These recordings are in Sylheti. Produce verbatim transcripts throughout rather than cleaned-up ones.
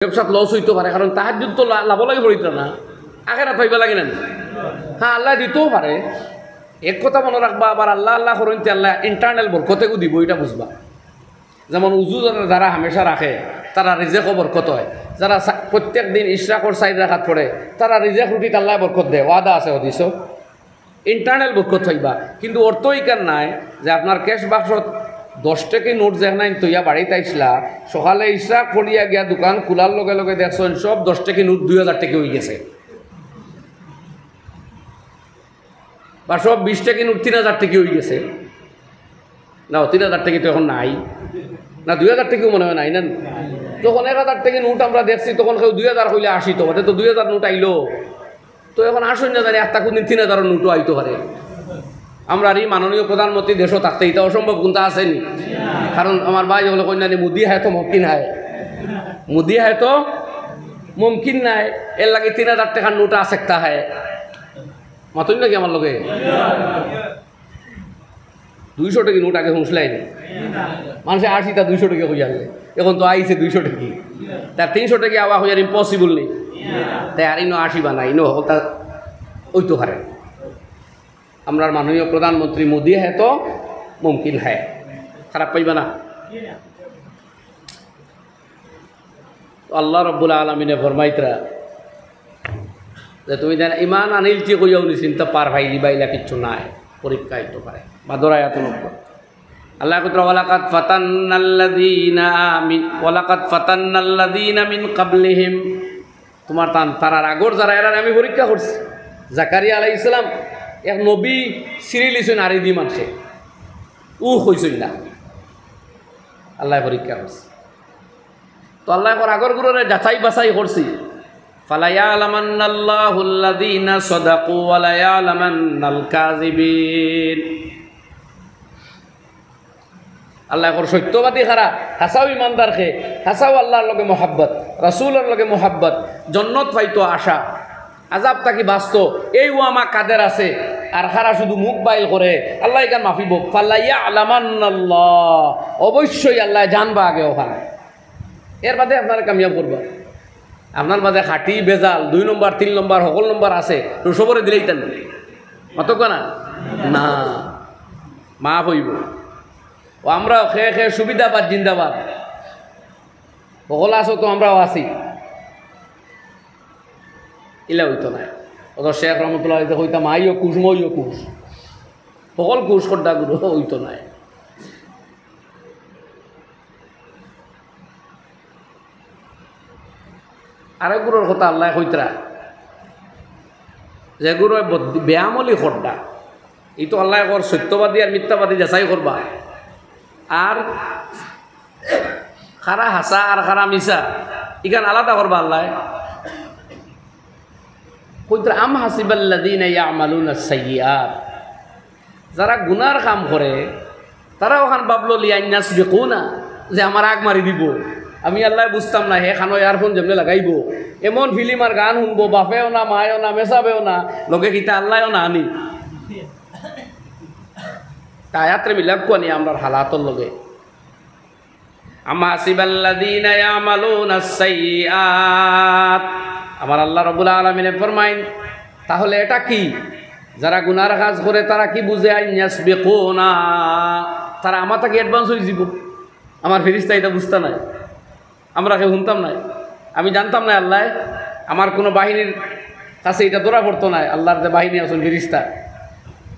ব্যবসাত লস অইতো পারে, কারণ তাহাজ্জুদ তো লা-, লাভর লাগি পড়িতা না, আখেরাত পাইবার লাগি না। হ্যাঁ, আল্লায় দিতেও পারে। এক কথা মনো রাখবা, আবার আল্লাহ আল্লাহ করইনতে আল্লায় internal বরকত এগু দিবো, ইটা বুঝবা। যেমন উজু যারা, যারা হামেশা রাখে, তারার রিজেকো বরকত অয়। যারা সা-, প্রত্যেক দিন ইশরাকর চাইর রাকাত পড়ে, তারার রিজেক রুটিত আল্লায় বরকত দেয়, ওয়াদা আছে হাদিসো। Internal বরকত পাইবা, কিন্তু অর্থ ইখান নায় যে আপনার ক্যাশ বাক্সত দশ টেকি নোট যেখান থইয়া বাড়িত আইছলা, সকালে ইশরাক পড়িয়া গিয়া দোকান খুলার লগে লগে দেখছইন সব দশ টেকি নোট দুই হাজার টেকি অইগেছে, বা সব বিশ টেকি নোট তিন হাজার টেকি অইগেছে। না, তিন হাজার টেকি তো এখন নাই, না দুই হাজার টেকিও মনে অয় নাই, না? যখন এক হাজার টেকি নোট আমরা দেখছি, তখন কেউ দুই হাজার কইলে হাসিতো, অতে তো দুই হাজার নোট আইলো। তো এখন আসইন না জানি, একটা কুনদিন তিন হাজারর নোটও আইতো পারে। আমরার ই মাননীয় প্রধানমন্ত্রী দেশো থাকতে ইটা অসম্ভব কুন্তা আছে নি? কারণ আমার ভাই অকলে কইন না নি, "মোদি হ্যায় তো মুমকিন হ্যায়, মোদি হ্যায় তো মুমকিন নায়, এরলাগি তিন হাজার টেকার নোট আ সাকতা হ্যায়।" মাতইন নাকি আমার লগে? দুইশো টেকি নোট আগে হুনছলায় নি? মানষে আশিটা দুইশো টেকি কইয়া আনলে, এখন তো আইছে দুইশো টেকি। তার তিনশো টেকি আওয়া কইয়ার impossible নি। তাই আর ইনো আশি বানাই, ইনো হকলতা অইতো পারে। আমরার মাননীয় প্রধানমন্ত্রী মোদি হ্যায় তো মুমকিন হ্যায়, খারাপ পাইবা না। তো আল্লাহ রব্বুল আলামিনে ফরমাইতরা যে তুমি যেন ইমান আনিলছি কইয়াও নি চিন্তা পার পাইলিবা, ইলা কিচ্ছু নায়, পরীক্ষা অইতো পারে। বাদর আয়াতুল উপর আল্লায় কইতরা, "ওয়ালাকাদ ফাতান্নাল্লাযীনা মিন, ওয়ালাকাদ ফাতান্নাল্লাযীনা মিন ক্বাবলিহিম।" তুমার তান, তারার আগর যারা, এরারে আমি পরীক্ষা করছি। জাকারিয়া আলাইহিস সালাম এক নবী সিরিলিছইন আরি দি মানষে, উ কইছইন না, আল্লায় পরীক্ষা করছে। তো আল্লায় কর আগর গুরুরে যাচাই বাছাই করছি। ফালায়ালামান্নাল্লাহুল্লাযীনা সাদাকু ওয়ালায়ালামান্নাল কাযিবিন। আল্লায় কর সত্যবাদী খারা, হাছাউ ইমানদার খে, হাছাউ আল্লাহর লগে মহব্বত, রাসূলর লগে মহব্বত, জন্নত পাইতো আশা, আযাব থাকি বাঁচতো, এইউ আমা কাদের আছে, আর খারা শুধু মুখ বাইল করে, আল্লায় ইখান মাফিবো। ফালায়ালামান্নাল্লাহ, অবশ্যই আল্লায় জানবা আগে অখান। এর বাদে আপনারে কামিয়াব করবা। আপনার মাঝে খাটি বেজাল, দুই নম্বর, তিন নম্বর, হকল নম্বর আছে, তো সবরে দিলাইতা নি? মাতউক্কা না? না, মাফ অইবো। ও আমরাও খে খে সুবিধাবাদ জিন্দাবাদ। হকল আছো তো আমরাও আছি। ইলা অইতো নায়। অত শেখ রহমতুল্লাহ আলাইহি কইতা, "মাইও কুশ, মইও কুশ।" হকল কুশ করডা গুরু অইতো নায়। আরেক গুরুর কথা আল্লায় কইতরা, যে গুরু বদ-, বেআমলি করডা, ই তো আল্লায় কর সত্যবাদী আর মিথ্যাবাদী যাচাই করবা। আর খারা হাছা আর খারা মিছা, ইখান আলাদা করবা আল্লায়। কইতরা, "আম হাসিবাল্লাযীনা ইয়ামালুনাস সাইয়্যিআত।" যারা গুনার কাম করে, তারা অখান ভাবলো, "লিআন ইয়াসবিকুনা", যে আমার আগ মারি দিবো। আমি আল্লায় বুঝতাম না, হে খানো ইয়ারফোন যেমনে লাগাইবো, এমন ফিলিম আর গান হুনবো, বাফেও না, মায়ও না, মেসাবেও না, লগে কিতা আল্লায়ও না আনি। তা আয়াতরে মিলাউক্কা নি আমরার হালাতর লগে। আম হাসিবাল্লাযীনা ইয়ামালুনাস সাইয়্যিআত। আমার আল্লাহ রাব্বুল আলামিনে ফরমাইন, তাহলে এটা কি? যারা গুনার কাজ করে তারা কি বুঝে? আন ইয়াসবিকুনা, তারা আমার থাকি advance অইযিবো। আমার ফিরিস্তা ইটা বুঝতা নায়, আমরা কেউ হুনতাম নায়, আমি জানতাম নায় আল্লায়, আমার কুনু বাহিনীর কাছে ইটা ধরা পড়তো নায়। আল্লাহর যে বাহিনী আছইন ফিরিস্তা,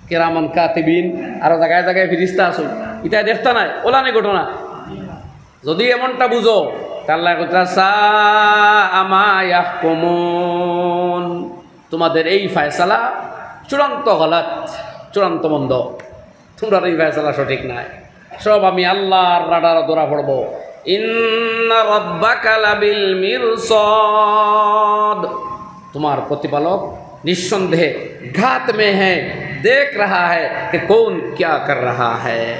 কিরামান কাতিবিন, আরো জাগায় জাগায় ফিরিস্তা আছইন, ইতায় দেখতা নায়, অলানি ঘটনা। যদি এমনটা বুঝো, তে আল্লায় কইতরা, "সাআ মা ইয়াহকুমুন।" তোমাদের এই ফয়সালা চূড়ান্ত গলত, চূড়ান্ত মন্দ। তোমরার এই ফয়সালা সঠিক নায়। সব আমি আল্লাহর রাডারো ধরা পড়বো। ইন্না রাব্বাকা লাবিল মিরসাদ। তোমার প্রতিপালক নিঃসন্দেহে ঘাত মে হ্যায়, দেখ রাহা হ্যায় কি কৌন ক্যা কর রাহা হ্যায়।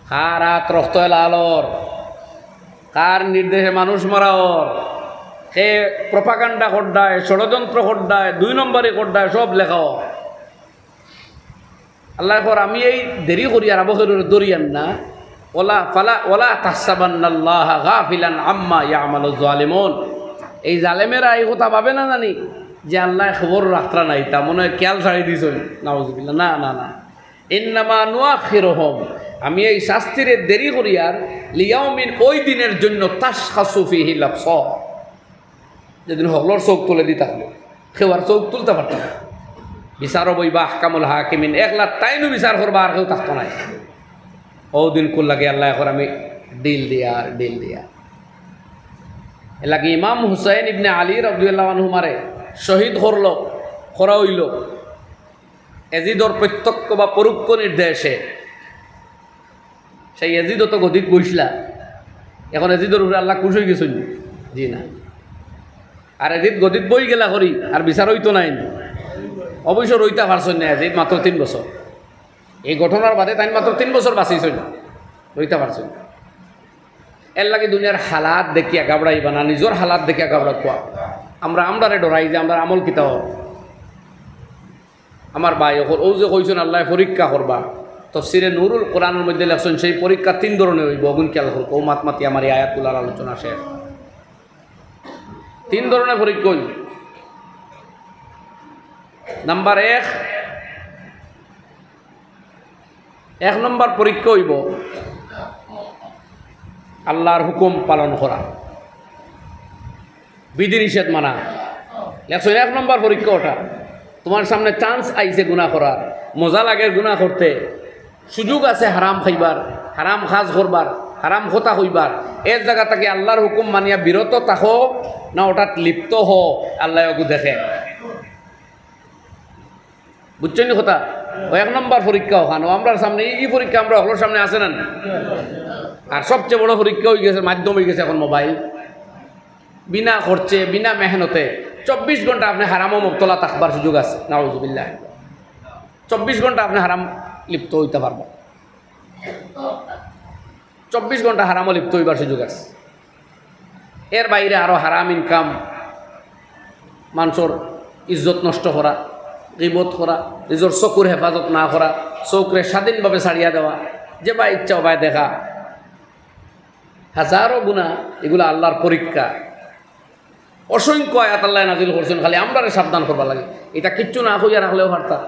কার আত রক্তে লাল অর, কার নির্দেশে মানুষ মারা অর, কে প্রপাগান্ডা করডায়, ষড়যন্ত্র করডায়, দুই নম্বরি করডায়, সব লেখা অর। আল্লায় কর, আমি এই দেরি করি আর আবু খেরুরে ধরিয়ার না, ওয়ালা ফালা, ওয়ালা তাহসাবান্নাল্লাহা গাফিলান আম্মা ইয়ামালুজ জালিমুন। এই জালেমেরা এই কথা ভাবে না জানি যে আল্লায় খবর রাখরা না, ইতা মনে অয় খেয়াল ছাড়ি দিছইন। নাউজুবিল্লাহ। না, না, না। ইন্নামা নুআখিরুহুম, আমি এই শাস্তিরে দেরি করিয়ার, লিয়াউমিন, ওই দিনের জন্য, তাশখাসু ফিহিল আবসার, যেদিন হকলর চউখ তুলে দি থাকবো, কেউ আর চউখ তুলতা পারতা নায়। বিচারো বইবা আহকামুল হাকিমিন, একলা তাইনউ বিচার করবা, আর কেউ থাকতো নায়। অউ দিনকুর লাগি আল্লায় কইরা আমি ঢিল দিয়ার, ঢিল দিয়ার। এরলাগি ইমাম হুসাইন ইবনে আলী রাদিয়াল্লাহু আনহুমারে শহীদ করলো, করা অইলো। এজিদর প্রত্যক্ষ বা পরোক্ষ নির্দেশে। সেই এজিদও তো গদিত বইছলা। এখন এজিদর উপরে আল্লাহ খুশ অইগেছইন? জি না। আর এজিদ গদিত বইগেলা করি আর বিচার অইতো নায় নি? অবশ্য রইতা পারছইন না এজিদ, মাত্র তিন বছর। এই ঘটনার বাদে তাইন মাত্র তিন বছর বাঁচিছইন, রইতা পারছইন না। এরলাগি দুনিয়ার হালাত দেখিয়া ঘাবড়াইবা না, নিজর হালাত দেখিয়া ঘাবড়াউক্কা। আমরা আমরারে ডরাই যে আমরার আমল কিতা অয়। আমার ভাই অকল, অউ যে কইছইন আল্লায় পরীক্ষা করবা, তফসিরে নুরুল কোরআনর মধ্যে লেখছইন, সেই পরীক্ষা তিন ধরনে অইবো। অগুন খেয়াল করউক্কা, অউ মাত মাতি আমার এই আয়াতগুলার আলোচনা শেষ। তিন ধরনে পরীক্ষা অইবো। নাম্বার এক, এক নম্বর পরীক্ষা অইবো আল্লার হুকুম পালন করা, বিধিনিষেধ মানা। লেখছইন এক নম্বর পরীক্ষা অটা। তুমার সামনে chance আইছে গুনা করার, মজা লাগের গুনা করতে, সুযোগ আছে হারাম খাইবার, হারাম কাজ করবার, হারাম কথা কইবার। এর জাগা থাকি আল্লার হুকুম মানিয়া বিরত থাকো, না অটাত লিপ্ত হও, আল্লায় অগু দেখে। বুঝছইন নি কথা? অউ এক নম্বর পরীক্ষা অখান, অউ আমরার সামনে, ই, ই পরীক্ষা আমরা হকলর সামনে আছে না নি? আর সবচেয়ে বড় পরীক্ষা অইগেছে, মাধ্যম অইগেছে এখন মোবাইল। বিনা খরচে, বিনা মেহনতে চব্বিশ ঘন্টা আপনে হারামো মুবতলা থাকবার সুযোগ আছে। নাউজুবিল্লাহ। চব্বিশ ঘন্টা আপনে হারাম লিপ্ত অইতা পারবা। চব্বিশ ঘন্টা হারামো লিপ্ত অইবার সুযোগ আছে। এর বাইরে আরো হারাম income, মানষর ইজ্জত নষ্ট করা, গিবত করা, নিজর চকুর হেফাজত না করা, চউখরে স্বাধীনভাবে ছাড়িয়া দেওয়া, যেবায় ইচ্ছা অবায় দেখা, হাজারো গুনা, ইগুলা আল্লার পরীক্ষা। অসংখ্য আয়াত আল্লায় নাজিল করছইন, খালি আমরারে সাবধান করবার লাগি। ইতা কিচ্ছু না কইয়া রাখলেও পারতা,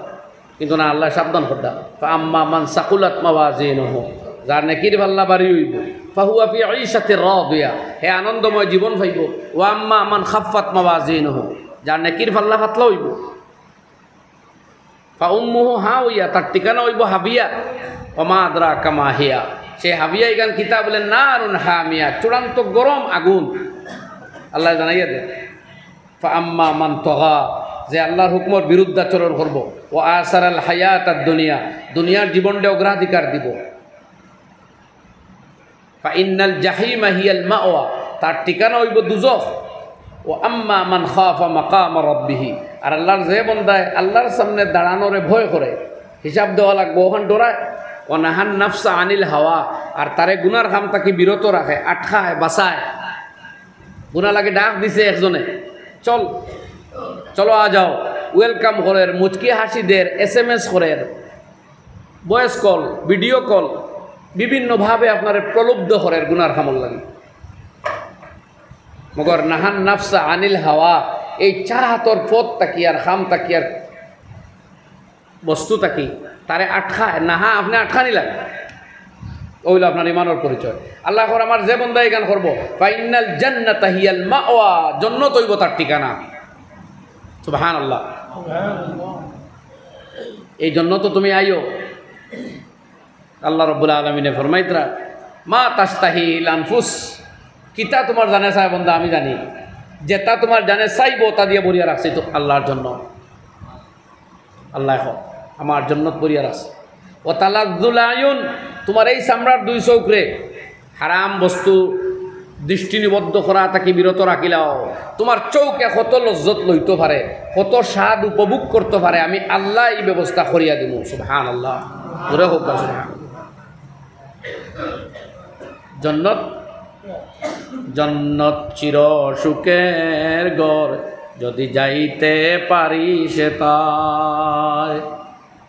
কিন্তু না, আল্লায় সাবধান কররা। ফাআম্মা মান সাকুলাত মাওয়াজিনুহু, যার নেকির পাল্লা ভারি অইবো, ফাহুয়া ফি ঈশাতির রাদিয়া, হে আনন্দময় জীবন পাইবো। ওয়া আম্মা মান খাফফাত মাওয়াজিনুহু, যার নেকির পাল্লা পাতলা অইবো, ফাউম্মুহু হাওিয়া, তার ঠিকানা অইবো হাবিয়া। ওয়া মা আদরাকা মা হিয়া, সেই হাবিয়া ইখান কিতা বুলে? নারুন হামিয়া, চূড়ান্ত গরম আগুন। আল্লায় জানাইয়া দেইন। ফাআম্মা মান তাগা, যে আল্লার হুকুমর বিরুদ্ধাচরণ করবো, ওয়া আসারাল হায়াতাদ দুনিয়া, দুনিয়ার জীবনরে অগ্রাধিকার দিবো, ফাইন্নাল জাহিমা হিয়াল মাওয়া, তার ঠিকানা অইবো দুজখ। ওয়া আম্মা মান খাফা মাকামা রাব্বিহি, আর আল্লার যে বন্দায় আল্লার সামনে দাঁড়ানোরে ভয় করে, হিসাব দেওয়া লাগবো, অখান ডরায়। ওয়া নাহান নাফসা আনিল হাওয়া, আর তারে গুনার কাম থাকি বিরত রাখে, আটকায়, বাঁচায়। গুনা লাগি ডাক দিছে একজনে, "চল, চলো আ যাও", welcome করের, মুচকি হাসি দের, এসএমএস করের, voice call, video call, বিভিন্নভাবে আপনারে প্রলুব্ধ করের গুনার কামর লাগি। মগর নাহান নাফসা আনিল হাওয়া, এই চাহাতর পথ থাকি আর কাম থাকি আর বস্তু থাকি তারে আটকায়, নাহা আপনে আটকানি লাগে। অইলো আপনার ইমানর পরিচয়। আল্লায় কর, আমার যে বন্দা ইখান করবো, ফাইন্নাল জান্নাতা হিয়াল মাওয়া, জন্নত অইবো তার ঠিকানা। সুবহানাল্লাহ। এই জন্নতো তুমি আইও। আল্লাহ রাব্বুল আলামিনে ফরমাইতরা, "মা তাশতাহিল আনফুস।" কিতা তুমার জানে চায় বন্দা, আমি জানি। যেতা তুমার জানে চাইবো, অতা দিয়া ভরিয়া রাখছি তো আল্লাহর জন্য। আল্লায় কর, আমার জন্নত ভরিয়া রাখছি। "ওয়া তালাজ্জুল আয়ুন", তুমার এই চামড়ার দুই চউখরে হারাম বস্তু দৃষ্টি নিবদ্ধ করা থাকি বিরত রাখিলাও। তুমার চউখে কত লজ্জত লইতো পারে, কত স্বাদ উপভোগ করতো পারে, আমি আল্লায় ই ব্যবস্থা করিয়া দিমু। সুবহানাল্লাহ। জোরে কউক্কা সুবহানাল্লাহ। জন্নত, জন্নত চির সুখের ঘর, যদি যাইতে পারি সেতায়।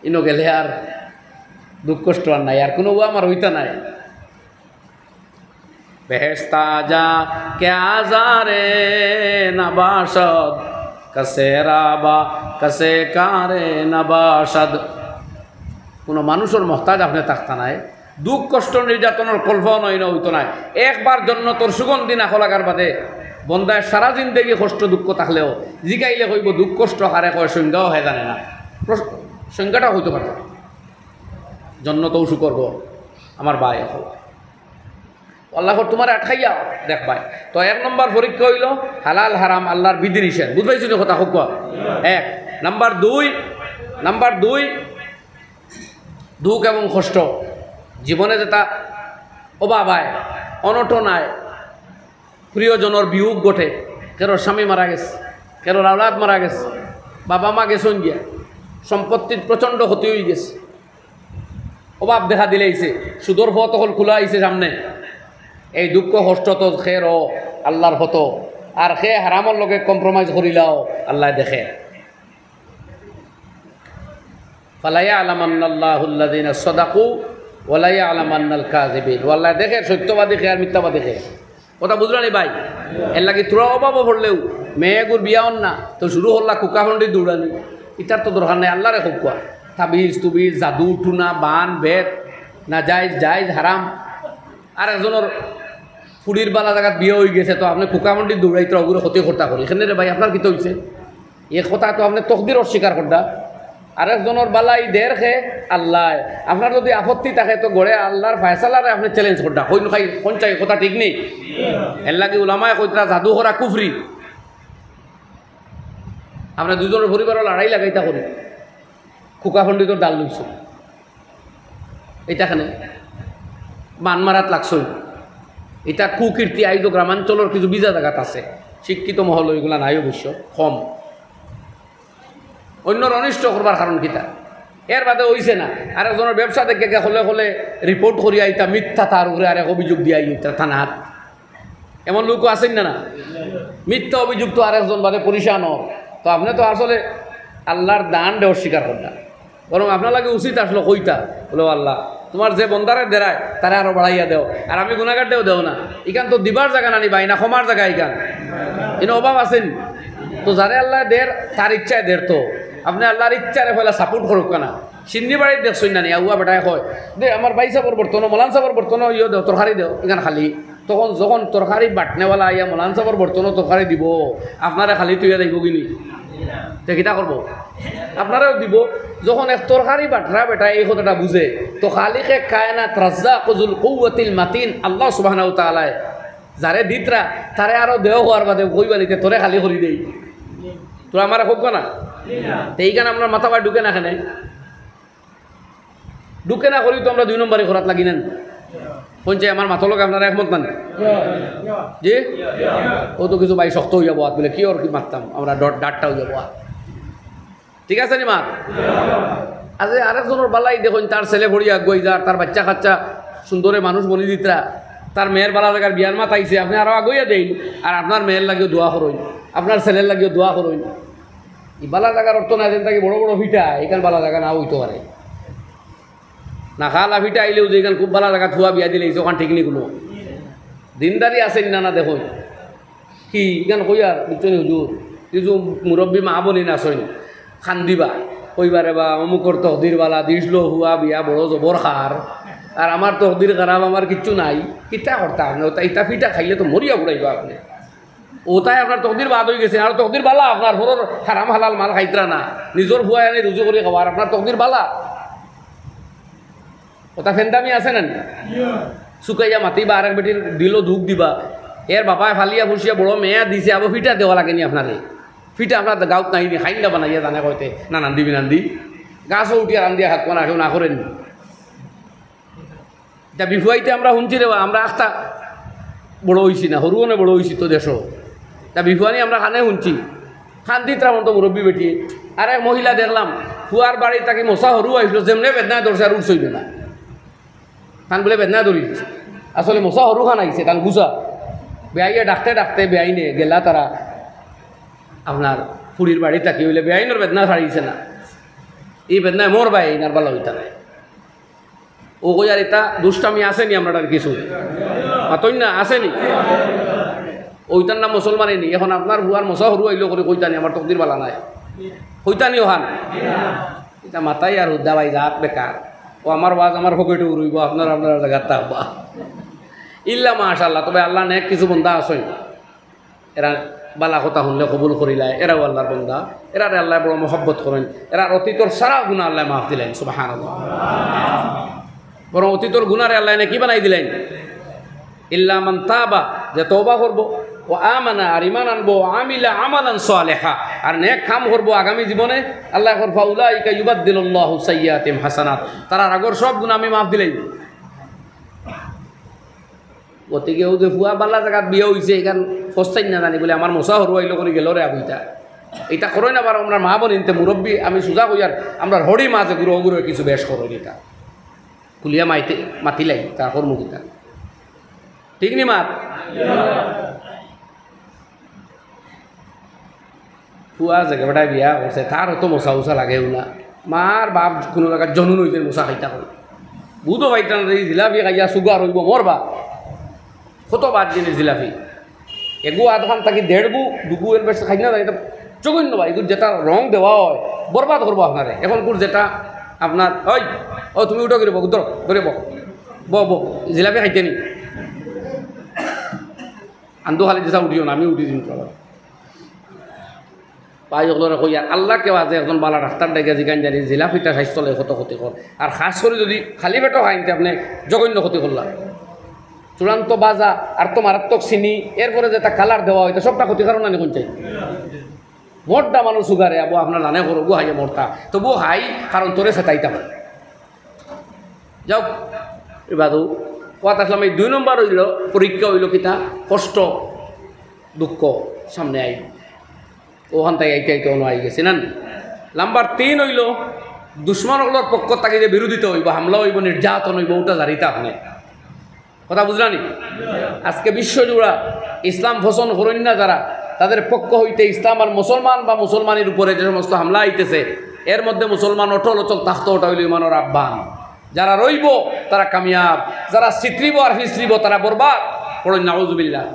ইনো গেলে আর দুঃখ কষ্ট আর নাই, আর কুনু অউ আমার অইতা নায়। بهشت آجا که آزار نباشد، کس را با کس کار نباشد۔ কুনু মানুষর মহতাজ আপনে থাকতা নায়, দুখ কষ্ট নির্যাতনর কল্পনা অইন অইতো নায়। একবার জন্নতর সুগন্ধি নাকো লাগার বাদে বন্দায় সারা জিন্দেগি কষ্ট দুখ থাকলেও জিগাইলে কইবো দুখ কষ্ট কারে কয়, সংজ্ঞাও হে জানে না, প্রশ-, সংজ্ঞাটা কইতো পারতো না। জন্নতও সুখর ঘর, আমার ভাই অকল। আল্লাহ কর তুমারে আটকাইয়া দেখবায়। তো এক নম্বর পরীক্ষা অইলো হালাল হারাম আল্লার বিধি নিষেধ। বুঝবাইছো নি কথা? কউক্কা। এক। নাম্বার দুই, নাম্বার দুই, দুখ এবং কষ্ট। জীবনে যেটা অভাব আয়, অনটন আয়, প্রিয়জনর বিয়োগ ঘটে, কেরোর স্বামী মারা গেছে, কেরোর আওলাদ মারা গেছে, বাবা মা গেছইন গিয়া, সম্পত্তির প্রচণ্ড ক্ষতি অইগেছে, অভাব দেখা দিলাইছে, সুদর পথ অকল খুলা অইছে সামনে। এই দুখ কষ্ট তো কেরো আল্লার পথো, আর কে হারামর লগে compromise করিলাও আল্লায় দেখে। فليعلمن الله الذين صدقوا وليعلمن الكاذبين। ও আল্লায় দেখে সত্যবাদী কে আর মিথ্যাবাদী কে। কথা বুঝলা নি ভাই? এরলাগি থুড়া অভাবো পড়লেও, মেয়েগুর বিয়া অর না, তো শুরু করলা কুকা পণ্ডিত দৌড়ানি। ইতার তো দরকার নাই, আল্লারে কউক্কা। তাবিজ, তুবিজ, জাদু, টুনা, বান, বেত, নাজাইজ, জাইজ, হারাম। আরেকজনর ফুড়ির বালা জাগাত বিয়া অইগেছে, তো আপনে কুকা পণ্ডিত দৌড়াইতরা অগুরে ক্ষতি করতা করি। কেনে রে ভাই, আপনার কিতা অইছে? এ কথা তো আপনে তকদির অস্বীকার কররা। আরেকজনর বালাই দের কে আল্লায়। আপনার যদি আপত্তি থাকে তো গড়ে আল্লার ফয়সালারে আপনে challenge কররা। কইন খাই, কইন চাই কথা ঠিক নি? এরলাগি উলামায় কইতরা জাদু করা কুফরি। আমরা দুইজনর পরিবারো লড়াই লাগাইতা করি। কুকা পণ্ডিতর দাল লইছো। ইতা কেনে বান মারাত লাগছইন। ইতা কুকীর্তি আইজও গ্রামাঞ্চলর কিছু বিজা জাগাত আছে। শিক্ষিত মহল অইগুলা নাই অবশ্য, কম। অইন্যর অনিষ্ট করবার কারণ কিতা? এর বাদে অইছে না, আরেকজনর ব্যবসা দেখে গিয়া খোলে খোলে report করিয়া ইতা মিথ্যা, তার উপরে আরেক অভিযোগ দিয়া ইতা থানাত। এমন লোকও আছইন না, না? মিথ্যা অভিযুক্ত আরেকজন বাদে পরেশান অর। তো আপনে তো আসলে আল্লার দানরে অস্বীকার কররা। বরং আপনার লাগি উচিত আসলো কইতা, বলে, "ও আল্লাহ, তুমার যে বন্দারে দেরায়, তারে আরো বাড়াইয়া দেও, আর আমি গুনাগাররেও দেও না।" ইখান তো দিবার জাগা না নি ভাই, না ক্ষমার জাগা ইখান? ইনো অভাব আছইন? তো যারে আল্লায় দের, তার ইচ্ছায় দের তো। আপনে আল্লার ইচ্ছারে পয়লা support করউক্কা না। শিন্নি বাড়িত দেখছইন না নি, আউয়া বেটায় কয়, "দে, আমার ভাই সাবর বর্তনও, মৌলান সাবর বর্তনও ইয়ো দেও, তরকারি দেও, ইখান খালি।" তখন যখন তরকারি বাটনেওয়ালা আইয়া মৌলান সাবর বর্তনও তরকারি দিবো, আপনারে খালি থইয়া যাইবোগি নি? তে কিতা করবো? আপনারেও দিবো। যখন এক তরকারি বাটরা বেটায় এই কথাটা বুঝে, তো খালিকে কায়নাত রাজ্জাকু যুল কুওয়াতিল মাতিন আল্লাহ সুবহানাহু ওয়া তাআলায় যারে দিতরা, তারে আরো দেও অওয়ার বাদে কইবা নি তে তোরে খালি করি দেই। তোরা আমারে কউক্কা না? তে ইখান আপনার মাথা বায় ঢুকে না কেনে? ঢুকে না করি তো আমরা দুই নম্বরি করাত লাগি না নি? কইন চাই আমার মাতর লগে আপনারা একমত না নি? জি? ও তো কিছু ভাই শক্ত অইয়া বওয়াত বলে, "কি ওর কি মাততাম? আমরা ডট-, ডাট্টা অইয়া বওয়াত।" ঠিক আছে নি মাত? আরে আরেকজনর বালাই দেখইন, তার ছেলে পড়িয়া আগুয়াই যার, তার বাইচ্চা কাচ্চা সুন্দরে মানুষ বনি দিতরা, তার মেয়ের বালা জাগার বিয়ার মাত আইছে, আপনে আরো আগুয়াইয়া দেইন, আর আপনার মেয়ের লাগিও দোয়া করইন, আপনার ছেলের লাগিও দোয়া করইন। ই বালা জাগার অর্থ না, যেন থাকি বড় বড় ফিটা, ইখান বালা জাগা না অইতো পারে। না খালা ফিটা আইলেও যে ইখান খুব বালা জাগাত ফুয়া বিয়া দিলাইছে, অখান ঠিক নি কুনু? দিনদারি আছইন না, না দেখইন। কি ইখান কইয়ার, বুঝছো নি হুজুর? কিছু মুরব্বি মা বইন আছইন, কান্দিবা, কইবা, "রে বা, অমুকর তকদির বালা, দিছলো ফুয়া বিয়া বড় জবর খার, আর আমার তকদির খারাপ, আমার কিচ্ছু নাই, কিতা করতাম?" ইতা, ইতা ফিটা খাইলে তো মরিয়া ফুরাইবা আপনে। অতায় আপনার তকদির বাদ অইগেছে, আর তকদির বালা আপনার, পরর হারাম হালাল মাল খাইতরা না, নিজর ফুয়ায় আনি রুজি করি খাওয়ার, আপনার তকদির বালা। অতা ফেন্দামি আছে না নি? শুকাইয়া মাতিবা, আরেক বেটির দিলো দুখ দিবা, এর বাবায় ফালিয়া ফুসিয়া বড় মেয়া দিছে, আবো ফিটা দেওয়া লাগে নি আপনারে? ফিটা আপনার গাউত নাই নি, খাইন্ডা বানাইয়া জানে কইতে, না নান্দি বিনান্দি, গাছও উঠিয়া রান্দিয়া খাক না, কেউ না করেন নি। ইতা বিফুয়াইতে আমরা হুনছি রে বা, আমরা আখতা বড় অইছি না, হুরুগনে বড় অইছি তো দেশো। ইতা বিফুয়ানি আমরা কানে হুনছি। কান্দিতরা মতো মুরব্বি বেটি। আরেক মহিলা দেখলাম, ফুয়ার বাড়ি থাকি মশা হুরু আইছলো, যেমনে বেদনায় ধরছে আর উঠছইল না। তান বুলে বেদনায় ধরি দিছে। আসলে মশা হুরু খান আইছে, তান গুছা। বেয়াইয়ে ডাকতে ডাকতে বেয়াইনে গেলা তারা আপনার ফুড়ির বাড়ি থাকি, অইলে বেয়াইনর বেদনা ছাড়িছে না। ই বেদনায় মরবায়, ইনার বালা অইতা নায়। ও কইয়ার ইতা দুষ্টামি আছে নি আমরার কিছু? মাতইন না, আছে নি? অউ ইতার নাম মুসলমানি নি? এখন আপনার ফুয়ার মশা হুরু আইলো করি কইতা নি, আমার তকদির বালা নাই। কইতা নি অখান? ইতা মাতাই আর হুদ্দা ভাই জাত বেকার। ও আমার ওয়াজ আমার পকেটো উড়াইবো, আপনার আপনার জাগাত থাকবা। ইল্লা মাশাআল্লাহ, তবে আল্লাহ নেক কিছু বন্দা আছইন। এরা বালা কথা হুনলে কবুল করিলায়, এরাও আল্লাহর বন্দা, এরারে আল্লায় বড় মহব্বত করইন, এরার অতীতর সারা গুনা আল্লায় মাফ দিলাইন, সুবহানাল্লাহ। বরং অতীতর গুনারে আল্লায় নেকি বানাই দিলাইন। ইল্লা মান তাবা, যে তওবা করবো, ওয়া আমানা, আর ইমান আনবো, ওয়া আমিলা আমালান সালেহা, আর নেক কাম করবো আগামী জীবনে, আল্লায় কর, ফাউলাইকা ইউবাদদিলুল্লাহু সাইয়্যাতিহিম হাসানাত, তারার আগর সব গুনা আমি মাফ দিলাইমু। গতিকে অউ যে ফুয়া বালা জাগাত বিয়া অইছে, ইখান ফস্তাইন না জানি বলে আমার মশা হুরু আইলো করি গেলো রে আবু ইতা। ইতা করইন না বারো, আমরার মা বইন ইনতে মুরব্বি, আমি সুজা কইয়ার, আমরার হড়ি মাঝে গুরু অগুরু কিছু বেশ করইন ইতা। খুলিয়া মাইতে, মাতিলাই, তা করমু কিতা। ঠিক নি মাত? ফুয়া যে বেটায় বিয়া করছে, তার অত মশা উশা লাগেও না। মার বাপ কুনু জাগাত জনুন অইছে মশা খাইতা করে। বুধো পাইতা না, এই জিলাপি খাইয়া সুগার অইবো, মরবা। কত বাদ দিলে জিলাপি। এগু আধখান থাকি দেড়গু, দুগু এর বেশি খাই না, ইটা জঘন্য ভাই। এগুর যেটা রং দেওয়া অয়, বরবাদ করবো আপনারে। এখন গুর যেটা আপনার, ওই, ও তুমি উঠো, করে বো, ধরো, ধরে বো। বো, বো, জিলাপি খাইতে নি। আন্দু খালি দিছা উঠিও না, আমি উঠি দিন তো আবার। ভাই অকলরে কইয়ার, আল্লাহকে বাদে একজন বালা ডাক্তার ডাকিয়া জিগাইন জানি, জিলাপিটা স্বাস্থ্য লাগি কত ক্ষতিকর। আর খাছ করি যুদি খালি পেটো খাইন তে আপনে জঘন্য ক্ষতি করলা। চূড়ান্ত বাজা, আর তো মারাত্মক চিনি, এরপরে যেটা কালার দেওয়া অয়, ইতা সবটা ক্ষতিকারক না নি কুন চাই? মরতা মানুষ সুগারে, আবু আপনার জানে করো, গু হাইয়া মরতা। তবুও হাই, কারণ তোরে সেটাইতা অয়। যাও, ইবাদু, কথা আসলাম, এই দুই নম্বর অইলো, পরীক্ষা অইলো কিতা? কষ্ট, দুঃখ সামনে আইবো। অখান থাকি আইতে আইতে অনো আই গেছে না নি? নাম্বার তিন অইলো, দুশমন অকলর পক্ষ থাকি যে বিরোধিতা অইবো, হামলা অইবো, নির্যাতন অইবো, অটা জারিতা আপনে। কথা বুঝলা নি? আজকে বিশ্বজুড়া ইসলাম পছন্দ করইন না যারা, তাদের পক্ষ হইতে ইসলাম আর মুসলমান বা মুসলমানির উপরে যে সমস্ত হামলা আইতেছে, এর মধ্যে মুসলমান অটল অচল থাকতো, অটা অইলো ইমানর আহ্বান। যারা রইবো, তারা কামিয়াব। যারা ছিতরিবো আর ফিছলিবো, তারা বরবাদ। পড়ইন নাউজুবিল্লাহ।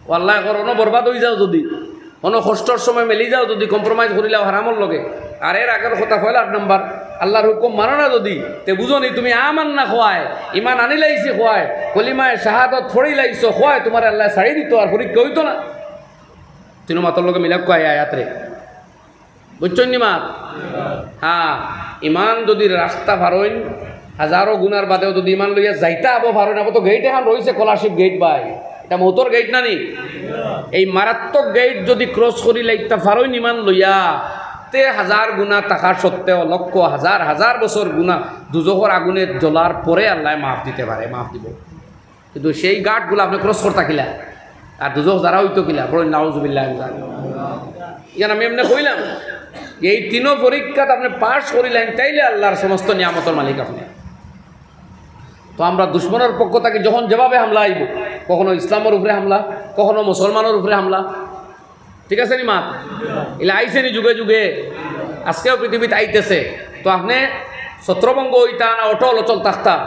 ও আল্লাহ, করো, অনো বরবাদ অই যাও যুদি, অনো কষ্টর সময় মেলি যাও যুদি, compromise করিলাও হারামর লগে। আর এর আগর কথা, পয়লা আট নাম্বার, আল্লাহর হুকুম মানো না যুদি, তে বুঝো নি তুমি আমান্না কওয়ায়, ইমান আনিলাইছি কওয়ায়, কলিমায়ে শাহাদত পড়িলাইছো কওয়ায়, তুমারে আল্লায় ছাড়ি দিতো, আর পরীক্ষা অইতো না। তিনো মাতর লগে মিলাও কওয়ায় আয়াতরে। বুঝছইন নি মাত? হ্যাঁ, ইমান যুদি রাখতা পারইন, হাজারো গুনার বাদেও যুদি ইমান লইয়া যাইতা আবো পারইন, আবো তো গেইট এখান রইছে, কলাশিপ গেইট ভাই, ইটা মউতর গেইট না নি? এই মারাত্মক গেইট যুদি cross করিলাইতা পারইন ইমান লইয়া, তে হাজার গুনা থাকা সত্ত্বেও, লক্ষ, হাজার হাজার বছর গুনা দুজখর আগুনে জ্বলার পরে আল্লায় মাফ দিতে পারে, মাফ দিবো। কিন্তু সেই ঘাটগুলা আপনে cross করতা কিলা? আর দুজখ যারা অইতো কিলা? পড়ইন নাউজুবিল্লাহ। ইয়ান আমি এমনে কইলাম, এই তিনো পরীক্ষাত আপনে পাশ করিলাইন, তাইলে আল্লাহর সমস্ত নিয়ামতর মালিক আপনে। তো আমরা দুশমনর পক্ষ থাকি যখন যেভাবে হামলা আইবো, কখনো ইসলামর উপরে হামলা, কখনো মুসলমানর উপরে হামলা, ঠিক আছে নি মাত? ইলা আইছে নি যুগে যুগে, আজকেও পৃথিবীত আইতেছে। তো আপনে ছত্রভঙ্গ অইতা না, অটল অচল থাকতা?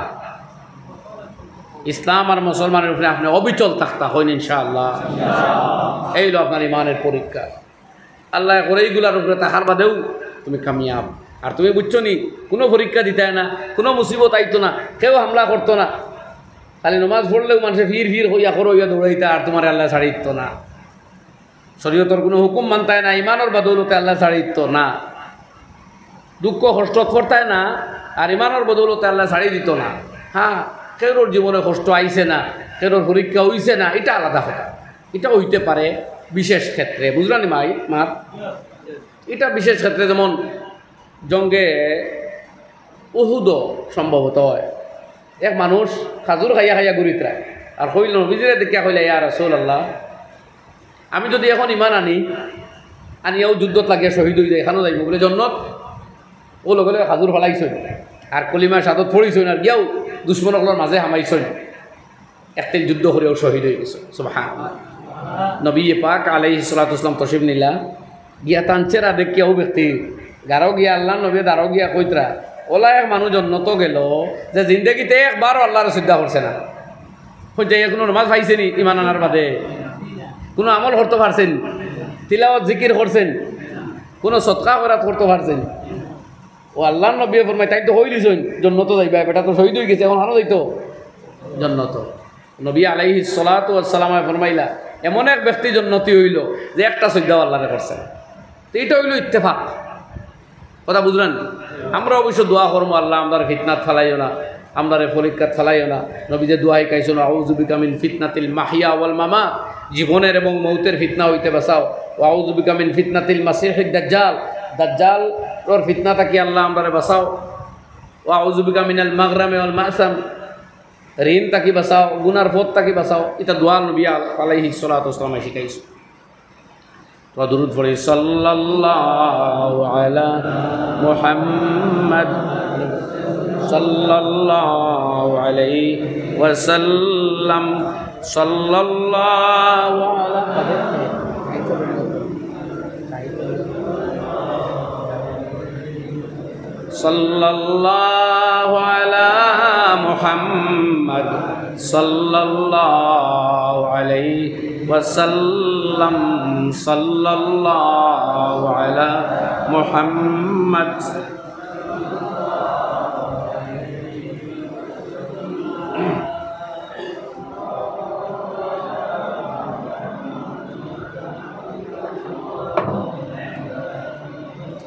ইসলাম আর মুসলমানর উপরে আপনে অবিচল থাকতা, কইন ইনশাআল্লাহ। এই অইলো আপনার ইমানের পরীক্ষা। আল্লায় করে ইগুলার উপরে থাকার বাদেউ তুমি কামিয়াব। আর তুমি বুঝছো নি, কুনু পরীক্ষা দিতায় না, কুনু মুসিবত আইতো না, কেউ হামলা করতো না। খালি নমাজ পড়লেউ মানষে ফির ফির কইয়া করো অইয়া দৌড়াইতা, আর তুমারে আল্লায় ছাড়ি দিতো না। শরীয়তর কুনু হুকুম মানতায় না, ইমানর বদৌলতে আল্লায় ছাড়ি দিতো না। দুঃখ কষ্টত পড়তায় না, আর ইমানর বদৌলতে আল্লায় ছাড়ি দিতো না। হ্যাঁ, কেউরর জীবনে কষ্ট আইছে না, কেউরর পরীক্ষা অইছে না, ইটা আলাদা কথা। ইটা অইতে পারে বিশেষ ক্ষেত্রে, বুঝলা নি মাই, মাত? ইটা বিশেষ ক্ষেত্রে, যেমন জঙ্গে উহুদো সম্ভবত অয়। এক মানুষ খাজুর খাইয়া খাইয়া ঘুরিতরা, আর কইল, নবীজিরে দেখিয়া কইলা, "ইয়া রাসূলুল্লাহ, আমি যুদি এখন ইমান আনি, আনিয়াউ যুদ্ধত লাগিয়া শহীদ অই যাই, ইখানো যাইমু বুলে জন্নত।" অউ লগে লগে খাজুর ফালাইছইন, আর কলিমা শাহাদত পড়িছইন, আর গিয়াউ দুশমন অকলর মাঝে হামাইছইন। একদিন যুদ্ধ করিয়াউ শহীদ অই গেছইন। সুবহানাল্লাহ। নবী পাক আলাইহিস সালাতু ওয়াস সালাম তশরিফ নিলা, গিয়া তান চেহারা দেখিয়া অউ ব্যক্তি, গারো গিয়া আল্লাহর নবী দারো গিয়া কইতরা, অলা এক মানুষ জন্নতো গেল যে জিন্দেগিতে একবারও আল্লারে সিজদা করছে না। কইছে, এ কুনু নমাজ পাইছে নি ইমান আনার বাদে? কুনু আমল করতো পারছে নি? তিলাওয়াত জিকির করছে নি? কুনু সদকা খয়রাত করতো পারছে নি? ও আল্লার নবীয়ে ফরমাইন, তাইন তো কই দিছইন জন্নতো যাইবা, বেটা তো শহীদ অইগেছে, অখন কানো যাইতো? জন্নতো। নবী আলাইহিস সালাতু ওয়াস সালামে ফরমাইলা, এমন এক ব্যক্তি জন্নতি অইলো যে একটা সিজদাও আল্লারে করছে না। তো ইটা অইলো ইত্তেফাক। কথা বুঝরা নি? আমরা অবশ্য দোয়া করমু, "আল্লাহ, আমরারে ফিতনাত ফালাইও না, আমরারে পরীক্ষাত ফালাইও না।" নবীয়ে দোয়া শিখাইছইন, "আউযু বিকা মিন ফিতনাতিল মাহইয়া ওয়াল মামাত, জীবনের এবং মউতের ফিতনা হইতে বাঁচাও। ওয়া আউযু বিকা মিন ফিতনাতিল মাসিহিদ দাজ্জাল, দাজ্জালর ফিতনা থাকি আল্লাহ আমরারে বাঁচাও। ওয়া আউযু বিকা মিনাল মাগরামি ওয়াল মাসাম, ঋণ থাকি বাঁচাও, গুনার পথ থাকি বাঁচাও।" ইটা দোয়া নবী আল-, আলাইহিস সালাতু ওয়াস সালামে শিখাইছইন। তো দুরুদ পড়ি, সাল্লাল্লাহু আলা মুহাম্মাদ, সাল্লাল্লাহু আলাইহি ওয়াসাল্লাম, সাল্লাল্লাহু আলা সাল্লাল্লাহু আলা মুহাম্মাদ, সাল্লাল্লাহু আলাইহি ওয়াসাল্লাম, সাল্লাল্লাহু আলা মুহাম্মাদ।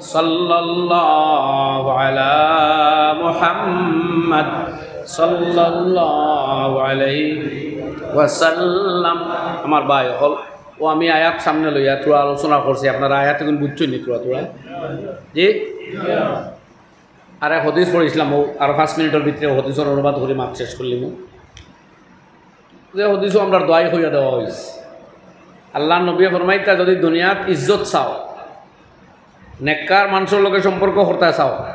সাল্লাল্লাহু আলা মুহাম্মাদ, সাল্লাল্লাহু আলাইহি ওয়াসাল্লাম। আমার ভাই অকল, ও আমি আয়াত সামনে লইয়া থুড়া আলোচনা করছি, আপনারা আয়াত ইগুন বুঝছইন নি থুড়া থুড়া? জি? আর এক হাদিস পড়ছিলাম, ও আর পাঁচ মিনিটর ভিতরে হাদিসর অনুবাদ করি মাত শেষ করিলিমু। যে হাদিসও আমরার দোয়াই কইয়া দেওয়া অইছে। আল্লার নবীয়ে ফরমাইতা, যদি দুনিয়াত ইজ্জত চাও, নেককার মানষর লগে সম্পর্ক করতা চাও,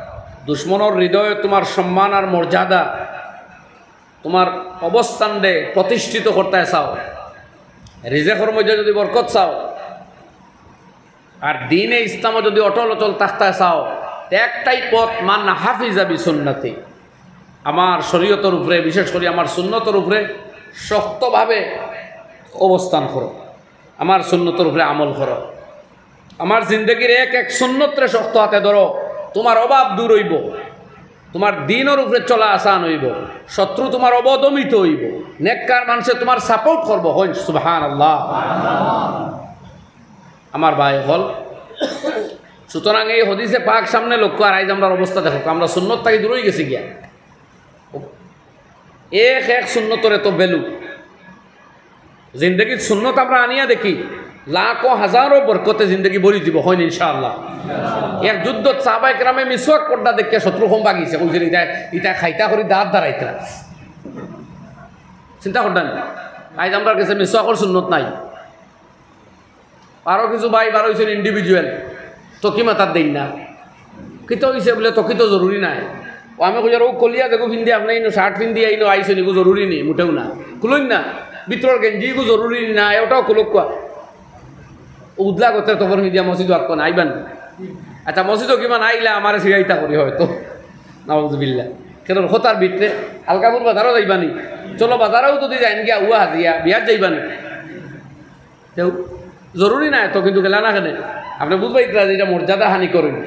দুশমনর হৃদয়ে তুমার সম্মান আর মর্যাদা, তুমার অবস্থানরে প্রতিষ্ঠিত করতা চাও, রিজেকর মধ্যে যদি বরকত চাও, আর দ্বীনে ইসলামো যদি অটল অচল থাকতা চাও, তে একটাই পথ, মান হাফিজা বি সুন্নতি, আমার শরীয়তর উপরে, বিশেষ করি আমার সুন্নতর উপরে শক্তভাবে অবস্থান করো, আমার সুন্নতর উপরে আমল করো। আমার জিন্দেগির এক এক সুন্নতরে শক্ত হাতে ধরো, তুমার অভাব দূর অইবো, তুমার দ্বীনর উপরে চলা আসান অইবো, শত্রু তুমার অবদমিত অইবো, নেককার মানষে তুমার support করবো। কইন সুবহানাল্লাহ। আমার ভাই অকল, সুতরাং এই হাদিসে পাক সামনে লক্ষ্য, আর আইজ আমরার অবস্থা দেখো, আমরা সুন্নত থাকি দূর অইগেছি গিয়া। এক এক সুন্নতর এত value। জিন্দেগিত সুন্নত আমরা আনিয়া দেখি, লাখো হাজারো বরকতে জিন্দেগি ভরি দিবো, কইন ইনশাআল্লাহ। এক যুদ্ধত সাহাবায়ে কেরামে মিসওয়াক করতা দেখিয়া শত্রু কম ভাগিছে, কইছইন, "ইটা, ইটা খাইতা করি দাঁত দাঁড়াইতরা।" চিন্তা করতা নি? আইজ আমরার গেছে মিসওয়াকর সুন্নত নাই। আরো কিছু ভাই বার অইছইন individual, তকি মাথাত দেইন না। কিতা অইছে বুলে, তকি তো জরুরি নায়। ও আমি কইয়ার, ও কলিয়া দেখো ফিন্দি, আপনে ইনো shirt ফিন্দি আইনো আইছইন, ইগু জরুরি নি, মুটেও না। খুলইন না, ভিতরর গেঞ্জি ইগু জরুরি নি না, ওটাও খুলউক্কা। ও উদলা গতরে তবর ফিন্দিয়া মসজিদো আক্কো না, আইবা নি? আচ্ছা, মসজিদো কিবা না আইলা, আমারে সিগাইতা করি হয়তো। নাউজুবিল্লাহ। কেন কথার ভিতরে আলকাপুর বাজারও যাইবা নি? চলো, বাজারেও যদি যাইন গিয়া, উয়া হাজিয়া, বিয়াত যাইবা নি? তেউ জরুরি নায় তো, কিন্তু গেলা না কেনে? আপনে বুঝবা ইতরা যে ইটা মর্যাদা হানি করইন।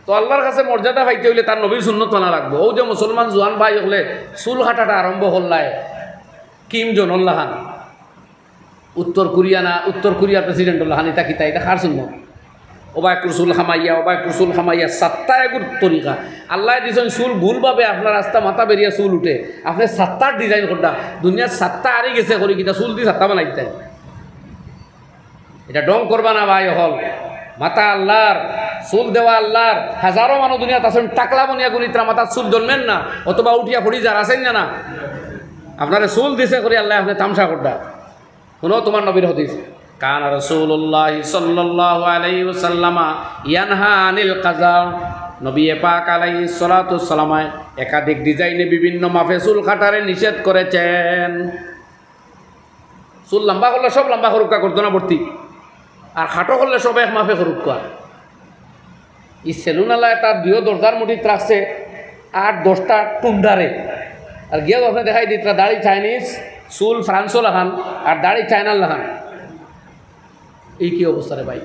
তো আল্লার কাছে মর্যাদা পাইতে অইলে তার নবীর সুন্নত মানা লাগবো। অউ যে মুসলমান জুয়ান ভাই অকলে চুল কাটাটা আরম্ভ করলায়, কিম জোন অর লাখান, উত্তর কোরিয়া না, উত্তর কোরিয়ার president অর লাখান, ইতা কিতা, ইতা কার সুন্নত? ওবা একটু চুল কামাইয়া, ওবা একটু চুল কামাইয়া, সাত্তা এগুর তরিকা। আল্লায় দিছইন চুল গুলভাবে, আপনার আস্তা মাথা বেরিয়া চুল উঠে। আপনে সাত্তার design কররা, দুনিয়ার সাত্তা আরি গেছে করি কিতা, চুল দি সাত্তা বানাই দিতা। ইটা ঢং করবা না ভাই অকল। মাথা আল্লার, চুল দেওয়া আল্লার। হাজারো মানুষ দুনিয়াত আছইন, টাকলা বনিয়া কুনু ইতরা মাথাত চুল জন্মের না, অথবা উঠিয়া পড়ি যার, আছইন না, না? আপনারে চুল দিছে করি আল্লায়, আপনে তামশা কররা। হুনো তুমার নবীর হাদিস। কানা রাসূলুল্লাহি সাল্লাল্লাহু আলাইহি ওয়াসাল্লামা ইয়ানহা আনিল কাজা। নবী পাক আলাইহিস সালাতু ওয়াস সালামে একাধিক design-এ বিভিন্ন মাপে চুল কাটারে নিষেধ করেছেন। চুল লম্বা করলে সব লম্বা করউক্কা, গর্দনা ভর্তি, আর খাটো করলে সব এক মাপে করউক্কা। ই সেলুনআলায় তার দুইও দরজার মুঠিত রাখছে আট দশটা টুন্ডারে। আর গিয়াও আপনে দেখাই দিতরা দাড়ি চাইনিজ, চুল ফ্রান্সর লাখান, আর দাড়ি চায়নার লাখান। ই কি অবস্থা রে ভাই?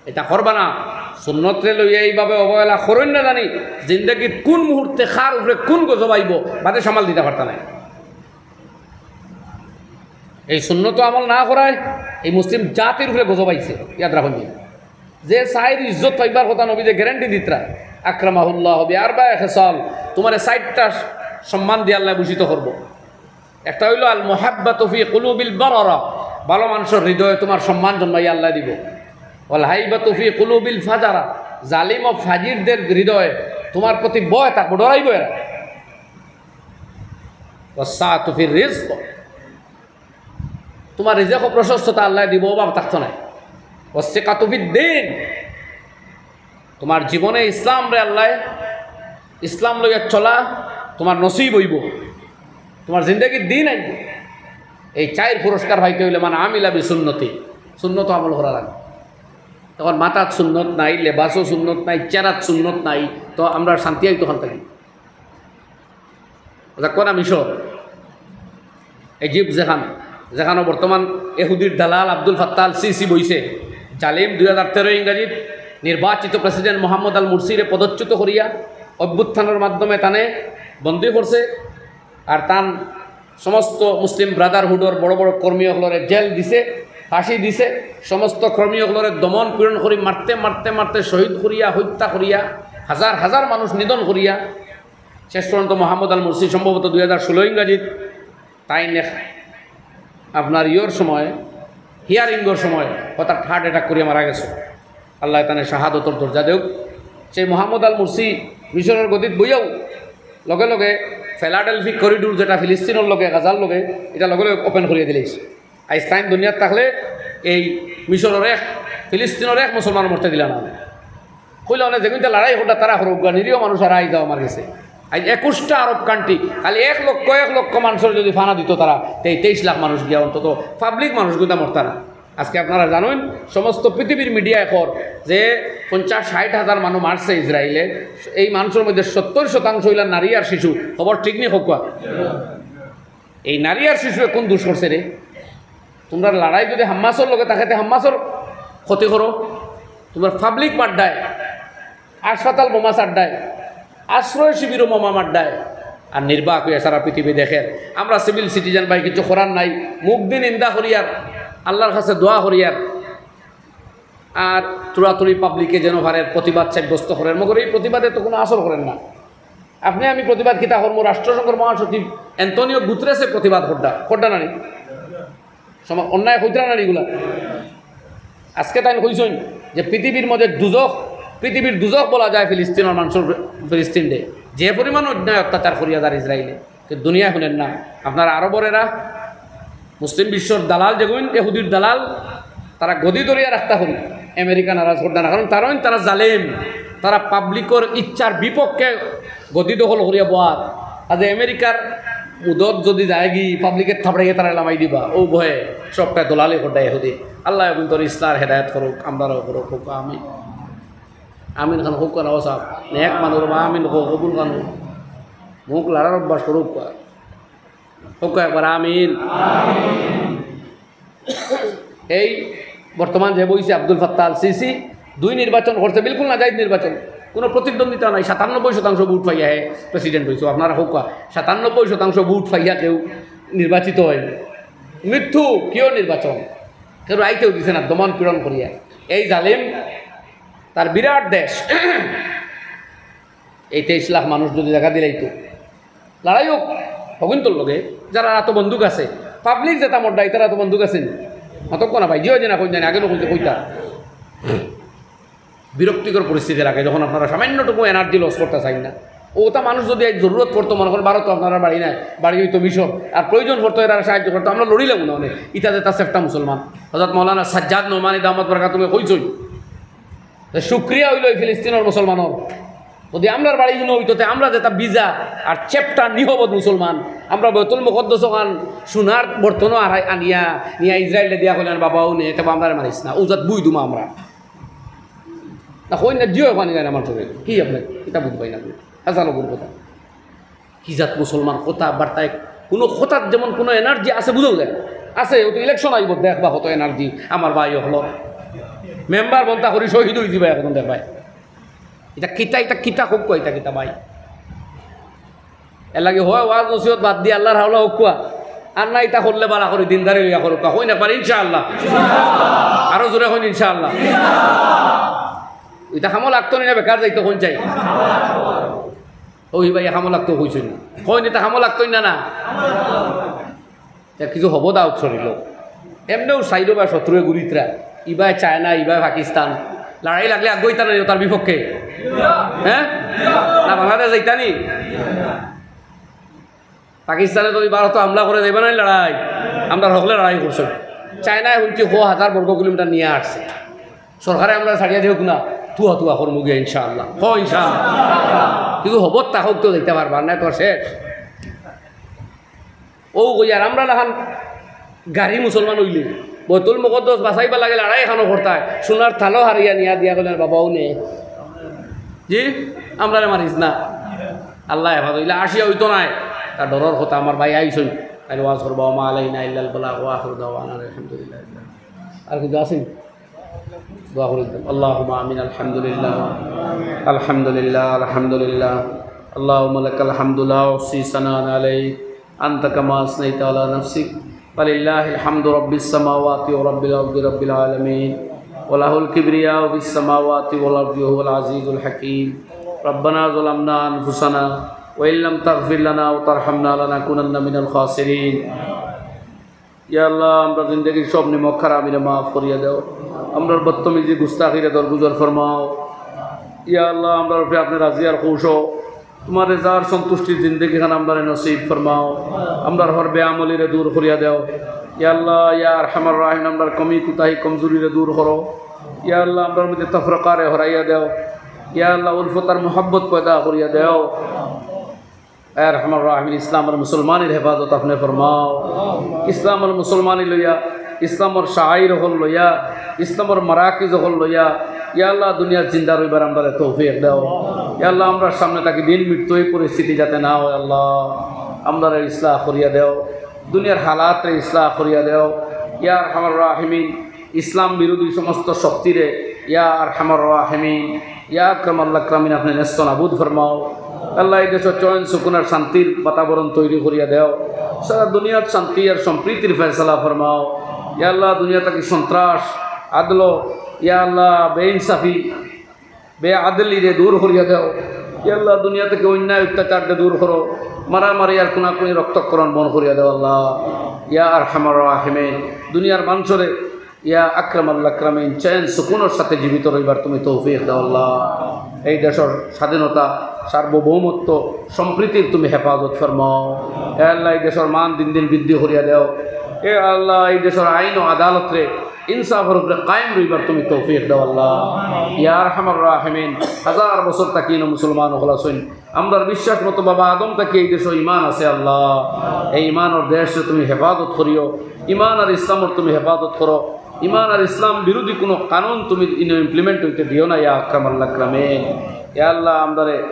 ইতা করবা না। সুন্নতরে লইয়া ইভাবে অবহেলা করইন না জানি, জিন্দেগিত কুন মুহূর্তে কার উপরে কুন গজব আইবো, বাদে সামাল দিতা পারতা নায়। এই সুন্নত আমল না করায় এই মুসলিম জাতির উপরে গজব আইছে, ইয়াদ রাখইন। যে চাইর ইজ্জত পাইবার কথা নবীয়ে গ্যারান্টি দিতরা, আকরামাহুল্লাহ বিআরবাই খিসাল, তুমারে চাইরটা সম্মান দিয়া আল্লায় ভূষিত করবো। একটা অইলো আল মুহাব্বাতু ফি কুলুবিল বারারা, ভালা মানষর হৃদয়ে তুমার সম্মান জন্মাইয়া আল্লায় দিবো। ওয়াল হাইবাতু ফি কুলুবিল ফাজারা, জালিম ও ফাজিরদের হৃদয়ে তুমার প্রতি ভয় থাকবো, ডরাইবো এরা। ওয়াস সাআতু ফির রিজক, তুমার রিজেকো প্রশস্ততা আল্লায় দিবো, অভাব থাকতো নায়। ওয়াস সিকাতু ফিদ দীন, তুমার জীবনে ইসলামরে আল্লায়, ইসলাম লইয়া চলা তুমার নসিব অইবো, তুমার জিন্দেগিত দীন আইবো। এই চাইর পুরস্কার পাইতে অইলে মান আমিলা বি সুন্নতি, সুন্নত আমল করা লাগে। অখন মাথাত সুন্নত নাই, লেবাসও সুন্নত নাই, চেহারাত সুন্নত নাই, তো আমরার শান্তি আইতো কান থাকি? আচ্ছা, কোন মিশর? ইজিপ্ট যেখান, যেখানো বর্তমান এহুদির দালাল আব্দুল ফাত্তাহ আল সিসি বইছে, জালিম, দুই হাজার তেরো ইংরাজিত নির্বাচিত প্রেসিডেন্ট মোহাম্মদ আল মুরসিরে পদচ্যুত করিয়া অভ্যুত্থানর মাধ্যমে তানে বন্দী করছে। আর তান সমস্ত মুসলিম ব্রাদারহুডর বড় বড় কর্মী অকলরে জেল দিছে, ফাঁসি দিছে। সমস্ত কর্মী অকলরে দমন পীড়ন করি মারতে মারতে মারতে শহীদ করিয়া, হত্যা করিয়া, হাজার হাজার মানুষ নিধন করিয়া শেষ পর্যন্ত মোহাম্মদ আল মুরসি সম্ভবত দুই হাজার ষোলো ইংরাজিত তাইন এক আপনার ইয়র সময়, হিয়ারিংর সময় হঠাৎ হার্ট অ্যাটাক করিয়া মারা গেছে। আল্লায় তানে শাহাদতর দরজা দেউক। সেই মোহাম্মদ আল মুরসি মিশরর গদিত বইয়াউ লগে লগে ফিলাডেলফি করিডোর, যেটা ফিলিস্তিনর লগে, গাজার লগে, ইটা লগে লগে ওপেন করিয়া দিলাইছে। আইজ তাইন দুনিয়াত থাকলে এই মিশরর এক, ফিলিস্তিনর এক মুসলমান মরতে দিলা না। কইলা অনে যেগুইনতে লড়াই কররা তারা করউক্কা, নিরীহ মানুষ আর আই যাও আমার গেছে। আইজ একুশটা আরব কান্ট্রি, খালি এক লক্ষ, এক লক্ষ মানষর যুদি ফানা দিতো তারা, তে তেইশ লাখ মানুষ গিয়া অন্তত পাবলিক মানুষগুইনতা মরতা না। আজকে আপনারা জানইন, সমস্ত পৃথিবীর মিডিয়ায় কর যে পঞ্চাশ ষাইট হাজার মানুষ মারছে ইসরাইলে, এই মানষর মধ্যে সত্তইর শতাংশ অইলা নারী আর শিশু। খবর ঠিক নি কউক্কা? এই নারী আর শিশুয়ে কুন দুষ করছে রে? তুমরার লড়াই যুদি হাম্মাসর লগে থাকে, তে হাম্মাসর ক্ষতি করো। তুমরা পাবলিক মারডায়, হাসপাতাল বোমা ছাড়ডায়, আশ্রয় শিবিরো বোমা মারডায়, আর নির্বাক অইয়া সারা পৃথিবী দেখের। আমরা সিভিল সিটিজেন ভাই, কিচ্ছু করার নাই, মুখ দি নিন্দা করিয়ার, আল্লার কাছে দোয়া করিয়ার। আর তুড়াতুড়ি পাবলিকে যেন পারের প্রতিবাদ সাব্যস্ত করের, মগর এই প্রতিবাদে তো কুনু আসর করের না। আপনে আমি প্রতিবাদ কিতা করমু? রাষ্ট্রসংঘর মহাসচিব অ্যান্টনিও গুতরেসে প্রতিবাদ করডা, করডা না নি? সমা-, অন্যায় কইতরা না নি ইগুলা? আজকে তাইন কইছইন যে পৃথিবীর মধ্যে দুজখ, পৃথিবীর দুজখ বলা যায় ফিলিস্তিনর মানষর, ফিলিস্তিনরে। যে পরিমাণ অন্যায় অত্যাচার করিয়া যার ইসরাইলে, তে দুনিয়ায় হুনের না। আপনার আরবর এরা মুসলিম বিশ্বর দালাল যেগুইন, এহুদির দালাল, তারা গদি ধরিয়া রাখতা করি, আমেরিকা নারাজ করতা না, কারণ তারা অইন, তারা জালেম, তারা পাবলিকর ইচ্ছার বিপক্ষে গদি দখল করিয়া বওয়ার। আজ আমেরিকার মুদত যুদি যায়গি, পাবলিকে থাপড়াইয়া তারা লামাই দিবা, অউ ভয়ে সবটা দলালি করতা এহুদি। আল্লায় অগুইনতর ইসলার হেদায়েত করউক, আমরারও করউক, কউক্কা আমিন। আমিন খান কউক্কা না, ও সাব, নেক মানুষ বা আমিন কউক্কা, কবুল খান, মুখ লাড়ার অভ্যাস করউক্কা। কউক্কা একবার আমিন। এই বর্তমান যে বইছে আব্দুল ফাত্তাহ আল সিসি, দুই নির্বাচন করছে, বিলকুল নাজায়েজ নির্বাচন, কুনু প্রতিদ্বন্দ্বিতা নাই, সাতানব্বই শতাংশ ভোট পাইয়া হে প্রেসিডেন্ট অইছে। আপনারা কউক্কা, সাতানব্বই শতাংশ ভোট পাইয়া কেউ নির্বাচিত অয়? মিথ্যু, কিওর নির্বাচন? কেউ আইতেও দিছে না, দমন পীড়ন করিয়া। এই জালিম, তার বিরাট দেশ, এই তেইশ লাখ মানুষ যুদি জাগা দিলাইতো, লড়াই অউক অগুইনতর লগে, যারার আতো বন্দুক আছে, পাবলিক যেতা মরডায়, ইতার আতো বন্দুক আছে নি? মাতউক্কা না ভাই, জিও যে না কইন জানি, আগে না কইছে কইতা। বিরক্তিকর পরিস্থিতি লাগে যখন আপনারা সামান্যটুকু এনার্জি লস করতা চাইন না। অতা মানুষ যুদি আইজ জরুরত পড়তো, মনে করইন ভারত তো আপনারার বাড়ি নায়, বাড়ি অইতো মিশর, আর প্রয়োজন পড়তো এরারে সাহায্য করতো, আমরা লড়িলাম না অনে। ইতা যেতা সেফটা মুসলমান, হযরত মাওলানা সাজ্জাদ নোমানী দামাত বারাকাতুহুম কইছইন, তে শুকরিয়া অইলো অউ ফিলিস্তিনর মুসলমানর। যুদি আমরার বাড়ি ইনো অইতো, তে আমরা যেতা বিজা আর চেপটা নিহবদ মুসলমান, আমরা বায়তুল মুকাদ্দাস খান সোনার বর্তনও আহাই আনিয়া নিয়া ইসরাইলে দিয়া কইলাম, "বাবা, অউ নে, তে আমরারে মারিস না, অউ জাত বুই দুমা আমরা।" না, কই না, জিও পানি যায় না আমার চোখে। কি আপনি? এটা বুঝবাই না আপনি। হাজার লোকের কথা। কি জাত মুসলমান, কথা বার্তায় কোনো কথার যেমন কোনো এনার্জি আছে, বুঝাও যায়। আছে, ও তো ইলেকশন আইব, দেখবা কত এনার্জি আমার ভাই হলো। মেম্বার বনতা করি শহীদ হয়ে দিবা এখন, দেখবায়। এটা কিতা, এটা কিতা হোক, এটা কিতা ভাই? এর লাগি হয় ওয়াজ নসিহত বাদ দিয়া আল্লাহর হাওলা হউক্কা। আর না, এটা করলে বালা করি দিনদারি লইয়া করউক্কা। কইন একবার ইনশাআল্লাহ। আরো জোরে কইন ইনশাআল্লাহ। এটা কামো লাগতো নি না, বেকার যাইতো কইন চাই? ওই ভাই, কামো লাগতো কইছইন না। কইন এটা কামো লাগতো না, না? তে কিছু হবো দাও শরীর। এমনেও সাইডো বা শত্রুয়ে ঘুরিত্রা, ইবায় চায়না, ইবায় পাকিস্তান, লড়াই লাগলে আগুয়াইতা না তার বিপক্ষে? হ্যাঁ? না বাংলাদেশ যাইতা নি? পাকিস্তানে তো ভারত হামলা করে যাইবা না লড়াই, আমরা হকলে লড়াই করছি। চায়নায় হুনছি কো হাজার বর্গ কিলোমিটার নিয়া আসছে, সরকারে আমরা ছাড়িয়া দেউক না, তুয়া তুয়া করমু গিয়া ইনশাআল্লাহ। হ ইনশাআল্লাহ। কিন্তু হবত তা হোক তো যাইতা পারবা না, তো শেষ। ও কইয়ার আমরা লাখান গাড়ি মুসলমান হইলে বৈতুল মুকদ্দস বাঁচাইবার লাগে লড়াই এখানো করতায়, সোনার থালো হারিয়া নিয়া দিয়া কইলেন, "বাবা, ও নে।" জি, আমরারে মারিস না। আল্লাহ হেফাজত। ইলা আসিয়া হইতো নায়। তার ডরর কথা, আমার ভাই আইছইন। তাইলে ওয়াজ করবা, "ওয়া মা আলাইনা ইল্লাল বালাগ, ওয়া আখিরু দাওয়ানা আলহামদুলিল্লাহ।" আর কিছু আছেন? দোয়া করে দিন। আল্লাহুম্মা আমিন। আলহামদুলিল্লাহ। আলহামদুলিল্লাহ, আলহামদুলিল্লাহ। اللهم لك الحمد لا أحصي ثناء عليك أنت كما أثنيت على نفسك ولله الحمد رب السماوات ورب الأرض رب العالمين وله الكبرياء في السماوات والأرض وهو العزيز الحكيم. ربنا ظلمنا أنفسنا وإن لم تغفر لنا وترحمنا لنكونن من الخاسرين. ইয়া আল্লাহ, আমরার জিন্দেগির সব নিমক হারামিরে মাফ করিয়া দেও। আমরার বদতমিজি গুস্তাখিরে দরগুজর ফরমাও। ইয়া আল্লাহ, আমরার উপরে আপনে রাজি আর খুশ অও। তুমার রেজার সন্তুষ্টির জিন্দেগিখান আমরারে নসিব ফরমাও। আমরার হর বেআমলিরে দূর করিয়া দেও। ইয়া আল্লাহ, ইয়া আরহামার রাহিমিন, আমরার কমি কুতাহি কমজুরিরে দূর করো। ইয়া আল্লাহ, আমরার মধ্যে তফরকারে হরাইয়া দেও। ইয়া আল্লাহ, উলফত আর মুহাব্বত পয়দা করিয়া দেও। এ আরহামার রাহিমিন, ইসলাম আর মুসলমানের হেফাজত আপনে ফরমাও। ইসলাম আর মুসলমানি লইয়া, ইসলামর শাআইর অকল লইয়া, ইসলামর মারাকিজ অকল লইয়া, ইয়া আল্লাহ, দুনিয়াত জিন্দা রইবার আমরারে তৌফিক দেও। ইয়া আল্লাহ, আমরার সামনে থাকি দিন মৃত্যু এই পরিস্থিতি যাতে না হয়, আল্লাহ, আমরারে ইসলাহ করিয়া দেও, দুনিয়ার হালাতরে ইসলাহ করিয়া দেও। ইয়া আরহামার রাহিমিন, ইসলাম বিরোধী সমস্ত শক্তিরে, ইয়া আরহামার রাহিমিন, ইয়া আকরামাল আকরামিন, আপনে নেস্ত নাবুদ ফরমাও। আল্লাহ, এই দেশো চয়ন সুকুন আর শান্তির বাতাবরণ তৈরি করিয়া দেও। সারা দুনিয়াত শান্তি আর সম্প্রীতির ফয়সালা ফরমাও। ইয়া আল্লাহ, দুনিয়া থাকি সন্ত্রাস, আদলো, ইয়া আল্লাহ, বেইনসাফি, বেআদলিরে দূর করিয়া দেও। ইয়া আল্লাহ, দুনিয়া থাকি অন্যায় অত্যাচাররে দূর করো, মারামারি আর খুনাখুনি রক্তক্ষরণ বন্ধ করিয়া দেও আল্লাহ। ইয়া আরহামার রাহিমিন, দুনিয়ার মানষরে ইয়া আকরামাল আকরামিন, চয়ন সুকুনর সাথে জীবিত রইবার তুমি তৌফিক দেও আল্লাহ। এই দেশর স্বাধীনতা, সার্বভৌমত্ব, সম্প্রীতির তুমি হেফাজত ফরমাও। এ আল্লাহ, এই দেশর মান দিন দিন বৃদ্ধি করিয়া দেও। এ আল্লাহ, এই দেশর আইন ও আদালতরে ইনসাফর উপরে কায়েম রইবার তুমি তৌফিক দেও আল্লাহ। ইয়া আরহামার রাহিমিন, হাজার বছর থাকি ইনো মুসলমান অকল আছইন। আমরার বিশ্বাস মতো বাবা আদম থাকি এই দেশো ইমান আছে আল্লাহ। এই ইমানর দেশরে তুমি হেফাজত করিও, ইমান আর ইসলামর তুমি হেফাজত করো। ইমান আর ইসলাম বিরোধী কোনো কানুন তুমি ইনো implement হইতে দিও না, ইয়া আকরামাল আকরামিন। ইয়া আল্লাহ, আমরারে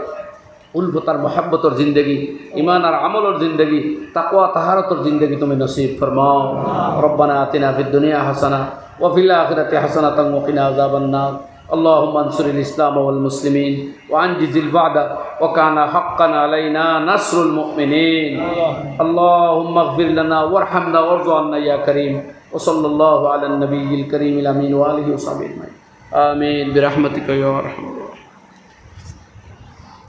উলফত আর মহব্বতর জিন্দেগি, ইমান আর আমলর জিন্দেগি, তাকওয়া তাহারতর জিন্দেগি তুমি নসিব ফরমাও। ربنا آتنا في الدنيا حسنة وفي الآخرة حسنة وقنا عذاب النار. اللهم انصر الإسلام والمسلمين وأنجز الوعد وكان حقا علينا نصر المؤمنين. اللهم اغفر لنا وارحمنا وارض عنا يا كريم. وصلى الله على النبي الكريم الأمين وآله وصحبه أجمعين. آمين برحمتك يا أرحم الراحمين.